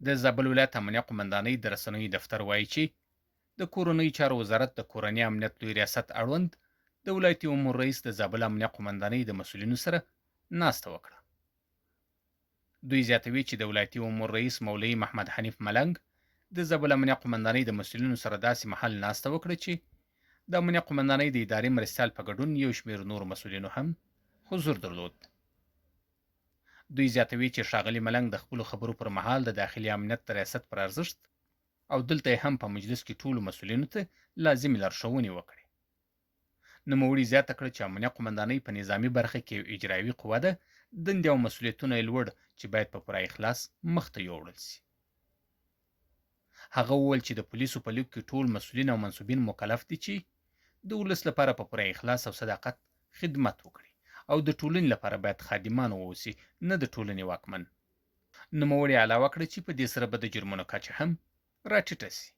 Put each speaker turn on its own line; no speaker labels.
د زابل ولایت امنیه قومندانۍ د رسنیو دفتر وايي چې د کورنیو چارو وزارت د کورني امنیت لوی ریاست اړوند د ولایتي امور رئیس د زابل امنیه قومندانۍ د مسؤلینو سره ناسته وکړه. دوی زیاتوي چې د ولایتي امور رئیس مولوي محمد حنیف ملنګ د زابل امنیه قومندانۍ د مسؤلینو سره داسې مهال ناسته وکړه چې د امنیه قومندانۍ د اداري مرستیال په ګډون یو شمېر نورو مسؤلینو هم حضور درلود. دوی زیاتوي چې ښاغلي ملنګ د خپلو خبرو پر مهال د داخلي امنیت د ریاست پر ارزښت او دلته یې هم په مجلس کې ټولو مسؤلینو ته لازمې لارښوونې وکړې. نوموړي زیاته کړه چې امنیه قومندانۍ په نظامي برخه کې یو اجرایوي قوه ده، دندې او مسؤلیتونه یې لوړ چې باید په پوره اخلاص مخته یوړل شي. هغه وویل چې د پولیسو په لیکو کې ټول مسؤلین او منسوبین مکلف دي چې د ولس لپاره په پوره اخلاص او صداقت خدمت وکړي او د ټولنې لپاره باید خادمان واوسي نه د ټولنې واکمن. نوموړي علاوه کړه چې په دې سره به د جرمونو کچه هم راټیټه شي.